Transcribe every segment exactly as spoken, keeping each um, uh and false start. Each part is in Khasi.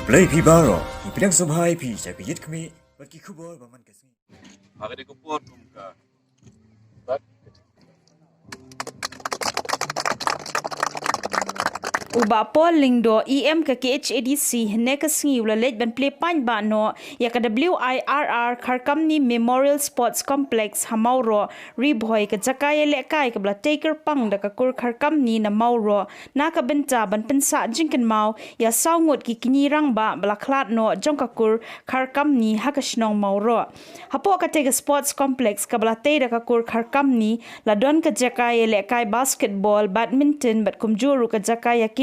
Blei phi baroh, ngi pdiang sngewbha ïa phi sha ka Ïit Khmih bad ki khubor ba man ka sngi. Ha ka dei ka por kum ka. U Bah Paul Lyngdoh, E M ka K H A D C, hynne ka sngi u la leit ban plie paidbah noh ïa ka W I R R Kharkamni Memorial Sports Complex ha Mawroh, Ri Bhoi, ka jaka ïalehkai kaba la tei kyrpang da ka kur Kharkamni na Mawroh na ka bynta ban pynsah jingkynmaw ïa saw ngut ki kñi rangbah ba la khlad noh jong ka kur Kharkamni ha ka shnong Mawroh. Hapoh katei ka sports complex kaba la tei da ka kur Kharkamni, la don ka jaka ïalehkai basketball, badminton bad kumjuh ruh ka jaka ïakilan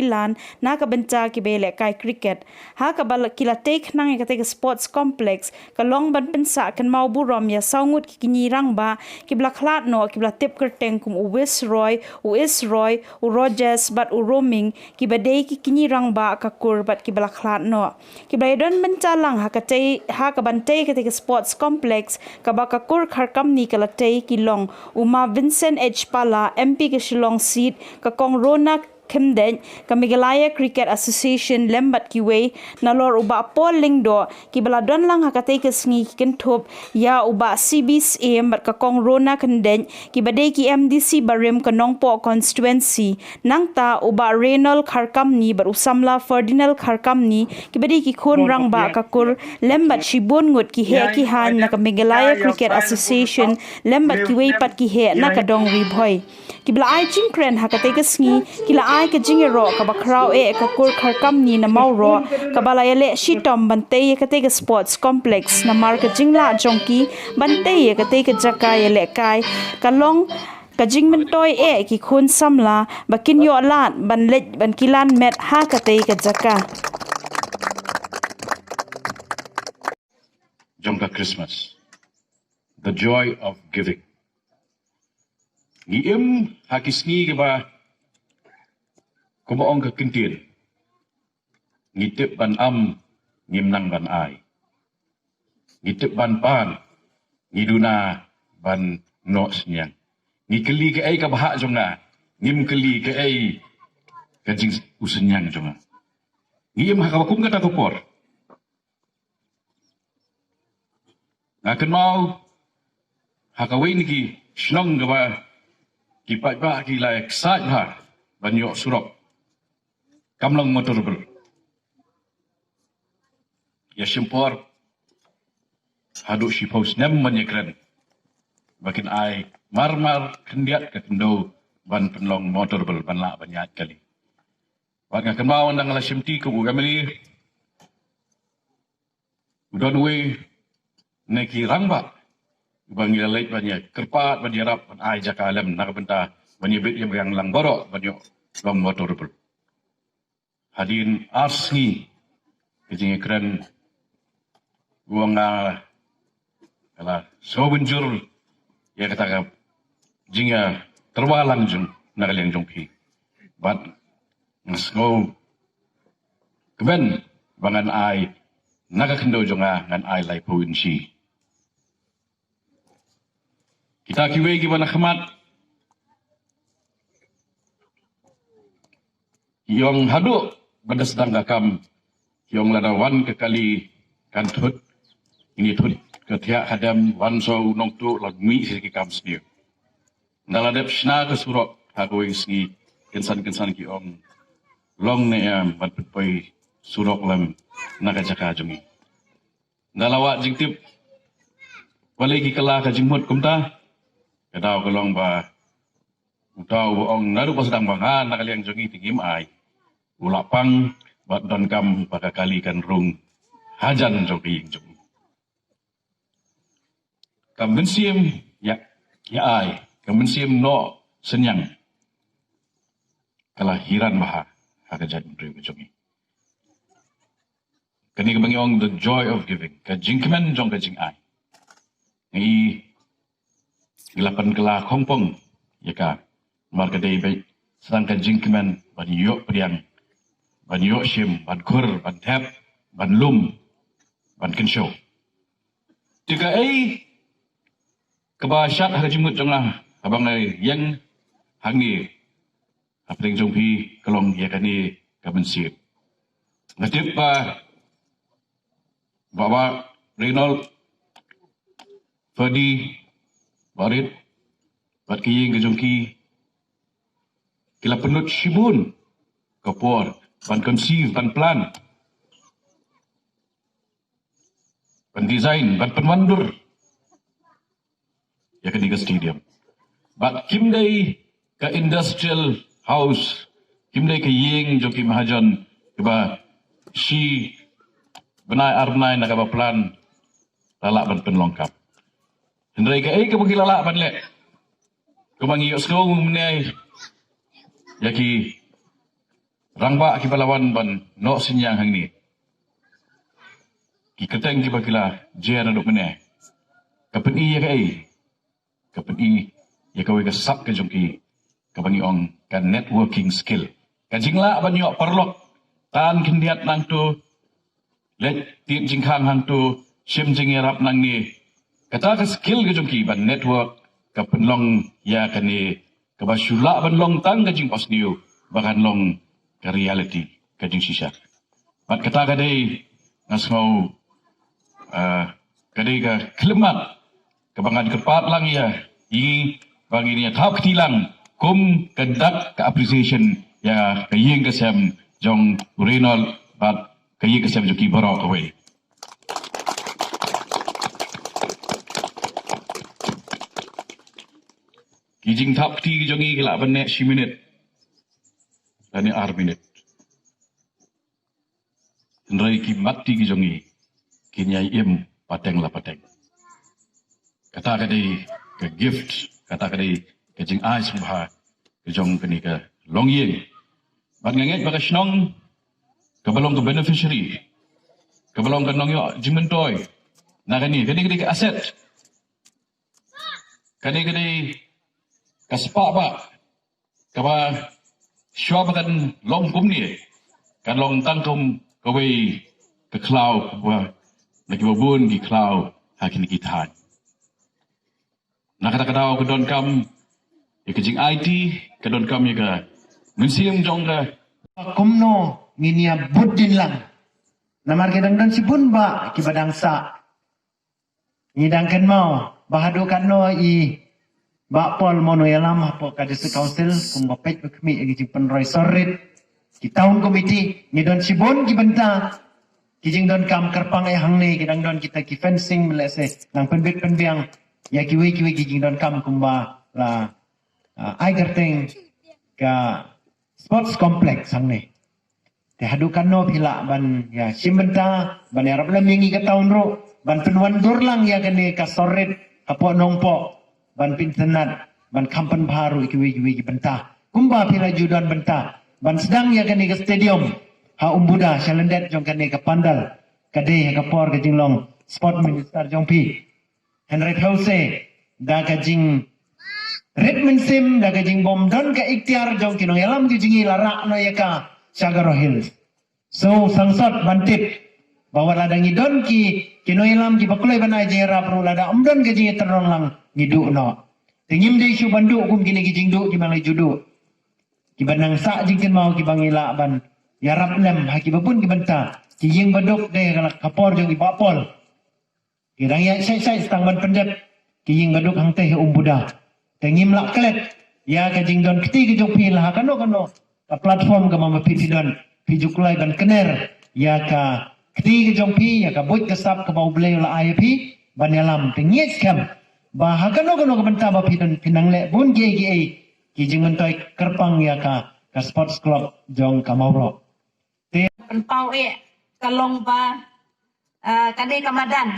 na ka bynta kiba ïalehkai cricket. Ha kaba la, ki la tei khnang ïa katei ka sports complex ka long ban pynsah kynmaw burom ïa saw ngut ki kñi rangbah kiba la khlad noh, kiba la tip kyrteng kum u Wis Roy, u Is Roy, u Rogers bad u Roming, kiba dei ki kñi rangbah ka kur bad kiba la khlad noh. Kiba la ïadon bynta lang ha katei, ha kaban tei katei ka sports complex kaba ka kur Kharkamni ka la tei ki long u Ma Vincent H Pala, M P ka Shillong seat, ka Kong Rona Khymdeit, ka Meghalaya Cricket Association lem bad kiwei, nalor u Bah Paul Lyngdoh, kiba la don lang ha katei ka sngi ki kynthup ïa u Bah C B Syiem bad ka Kong Rona Khymdeit, kiba dei ki M D C barim ka Nongpoh constituency. Nangta u Bah Reynold Kharkamni bad u samla Ferdinand Kharkamni, kiba dei ki khun rangbah ka kur, lem bad shibun ngut ki heh ki haiñ na ka Meghalaya Cricket Association lem bad kiwei pat ki heh na ka dong Ri Bhoi. Kiba la ai jingkren ha katei ka sngi ki la ai ka jingïaroh kaba khraw eh ka kur Kharkamni na Mawroh, kaba la ïaleh shitom ban tei ïa katei ka sports complex namar ka jinglah jong ki ban tei ïa katei ka jaka ïalehkai ka long ka jingmyntoi eh ki khun samla ba kin ïoh lad ban leit ban kilan met ha katei ka jaka. Jong ka Christmas, the joy of giving. Ngi im ha ki sngi kiba, kumba ong ka ktien, ngi tip ban am, ngim nang ban ai. Ngi tip ban pan, ngi duna ban noh synñiang. Ngi kylli kaei ka bhah jong nga, ngim kylli kaei ka jing u synñiang jong nga. Ngi im ha kaba kum kata ka por. Nga kynmaw ha kawei na ki shnong kaba ki paidbah ki la excited bha ban ïoh surok. Kam long motorable. Ïa shim por haduh shiphew snem ban ïakren ba kin ai marmar khyndiat ka khyndew ban pynlong motorable ban lah ban ïaid kali. Bad nga kynmaw ynda nga la shim ti kum u M L A, u don uwei na ki rangbah uba ngi la leit ban ïakyrpad, ban ïarap, ban ai jaka lem na ka bynta ban ïabit ïabiang lang baroh ban ïoh long motorable. Hadien ar sngi ka jingïakren, u ong nga la sngewbynjur ïa kata ka jingïatyrwa lang jong na ka liang jong phi. Bad nga sngewkmen ba ngan ai na ka khyndew jong nga, ngan ai laiphew inshi. Kita kiwei kiba na khmat ki ong haduh ba da sdang ka kam, ki ong lada wan ka kali kan thut, ini thut ka thiah ka dem, wan so u nongtuh la mih sha ki kam sniew. Nda la dep shna ka surok ha kawei sngi, kynsan kynsan ki ong long ne em ban pynpoi surok lem na ka jaka jong ngi. Nda la wad jingtip, balei ki kylla ka jingmut kumta? Ka daw ka long ba uta uba ong naduh ba sdang ba nga na ka liang jong ngi te ngim ai, u la pang bad donkam ba ka kali kan rung hajan jong ka ïing jong u. Ka mynsiem ïa, ïa ai, ka mynsiem noh synñiang ka la hiran bha ha ka jaitbynriew ka jong ngi. Kane kaba ngi ong the joy of giving, ka jingkmen jong ka jingai. Ngi, ngi la pynkylla khongpong ïa ka, namar ka dei beit sa ka jingkmen ban ïoh pdiang, ban ïoh shim, ban khur, ban thep, ban lum, ban kynshew. Te kaei kaba shad ha ka jingmut jong nga haba nga ïeng hangne hapdeng jong phi ka long ïa kane ka mynsiem. Nga tip ba Baba Reynold, Ferdy, Barit, bad ki ïing ka jong ki, ki la pynlut shibun ka por ban conceive, ban plan, ban design, ban pynwandur ïa kane ka stadium. Bad kim dei ka industrial house, kim dei ka ïing jong ki mahajon kaba shi bnai ar bnai na kaba plan la lah ban pynlong kam. Hynrei kaei kaba ki la lah ban leh, kaba ngi ïohsngew mynne ïa ki rangbah kiba la wan ban noh synñiang hangne, ki kyrteng kiba ki la jer naduh mynne, ka pyni ïa kaei? Ka pyni ïa kawei ka sap ka jong ki, kaba ngi ong ka networking skill. Ka jinglah ban ïoh paralok, tan khyndiat nangto, leit tied jingkhang hangto, shim jingïarap nangne. Kata ka skill ka jong ki ban network, ka pynlong ïa kane kaba shu lah ban long tang ka jingpasniew, ba kan long ka reality, ka jingshisha. Bad kata ka dei, nga sngew, ah, ka dei ka khyllipmat kaba ngan kyrpad lang ïa ngi, ba ngin ïa thap kti lang kum ka dak ka appreciation ïa ka ïing ka sem jong u Reynold bad ka ïing ka sem jong ki baroh kawei. Ki jingthap kti ki jong ngi ki lah ban neh shi minit lane ar minit. Hynrei ki mat kti ki jong ngi kin ïai im pateng la pateng. Kata ka dei ka gift, kata ka dei ka jingai sngewbha ka jong kane ka longïing. Bad nga ngeit ba ka shnong kaba long ka beneficiary, kaba long ka nongïoh jingmyntoi na kane, kane ka dei ka asset, kane ka dei ka spah ba kaba shuwa ba kan long kumne, kan long tang kum kawei ka khlaw kaba na kiba bun ki khlaw ha kine ki thaiñ. Na kata ka daw ka donkam ïa ka jing-aiti, ka donkam ïa ka mynsiem jong ka. Kumno ngin ïa bud dien lang. Namar ki dang don shibun ba kiba dang sah. Ngi dang kynmaw ba haduh katno i Bah Paul Mono ïalam hapoh ka District Council kumba peit ba khmih ïa ki jingpynroi sor rit. Ki town committee ngi don shibun ki bynta, ki jingdonkam kyrpang eh hangne ki dang don kita ki fencing, lehse nang pynbit pynbiang ïa kiwei kiwei ki jingdonkam kumba la, ah, ai kyrteng ka sports complex hangne. Te haduh katno phi lah ban ïa shim bynta, ban ïarap lem ïa ngi ka town ruh, ban pynwandur lang ïa kane ka sor rit hapoh Nongpoh, ban pynthynnad, ban kham pynbha ruh ïa kiwei kiwei ki bynta. Kumba phi la ju don bynta ban sdang ïa kane ka stadium ha Umbuda, sha lyndet jong kane ka pandal, ka dei ha ka por ka jinglong sport minister jong phi. Hynrei phi ong se da ka jingrit mynsiem, da ka jingbym don ka iktiar jong ki nongïalam ki jong ngi, la rah noh ïa ka sha Garo Hills. So sangsot ban tip ba wat lada ngi don ki, ki nongïalam kiba kloi ban ai jingïarap ruh, lada ym don ka jingïatyrnong lang, ngi duh noh. Te ngim dei shuh ban duh kum kine ki jingduh kiba la ju duh, kiba nang sah jingkynmaw kiba ngi lah ban ïarap lem ha kiba bun ki bynta. Ki ïing baduk dei ha ka por jong i Bah Paul. Ki dang ïaid shait shait tang ban pyndep ki ïing baduk hangtei ha Umbuda. Te ngim lah klet ïa ka jingdon kti ka jong phi la ha kano kano ka platform kaba ma phi phi don, phi ju kloi ban kner ïa ka kti ka jong phi, ïa ka buit ka sap kaba U Blei u la ai ïa phi ban ïalam. Te ngi ngeit skhem ba ha kano kano ka bynta ba phi don, phin nang leh bun kiei kiei ki jingmyntoi kyrpang ïa ka, ka sports club jong ka Mawroh. Te pynpaw eh ka long ba, ah, kane ka madan,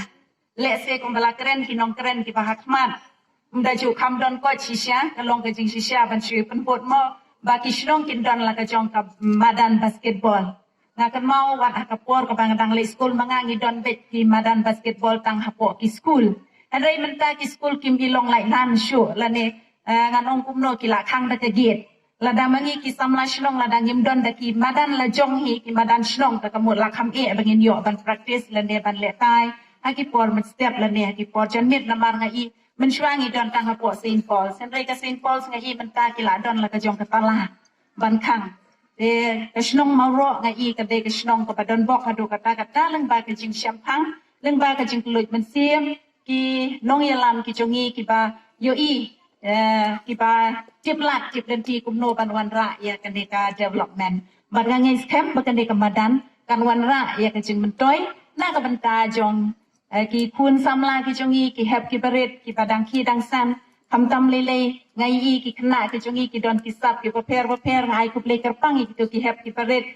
lehse kumba la kren ki nongkren kiba ha khmat, ym da ju kham don koit shisha, ka long ka jingshisha ban shu pynbud mo ba ki shnong kin don la ka jong ka madan basketball. Nga kynmaw wat ha ka por kaba nga dang leit skul ma nga, ngi don beit ki madan basketball tang hapoh ki skul. Hynrei mynta ki skul kim i long laitlan shuh lane, eh, ngan ong kumno, ki la khang da ka gate. Lada ma ngi ki samla shnong, lada ngim don da ki madan la jong hi, ki madan shnong, te ka mut la kham eh ba ngin ïoh ban practice lane ban lehkai ha ki por mynstep lane ha ki por janmiet, namar nga i mynshuwa ngi don tang hapoh Saint Paul's. Hynrei ka Saint Paul's nga i mynta ki la don la ka jong ka tala ban khang. Te ka shnong Mawroh nga i ka dei ka shnong kaba don bok haduh katta katta lyngba ka jingshemphang, lyngba ka jingkylluid mynsiem, ki nongïalam ki jong ngi kiba ïohi, eh, kiba tip lad tip lynti kumno ban wanrah ïa kane ka development. Bad nga ngeit skhem ba kane ka madan kan wanrah ïa ka jingmyntoi na ka bynta jong, eh, ki khun samla ki jong ngi, ki hep ki barit, kiba dang khie dang san, khamtam lei lei, nga i ki khynnah ki jong ngi ki don ki sap kiba pher bapher. Nga ai khublei kyrpang ïa kito ki hep ki barit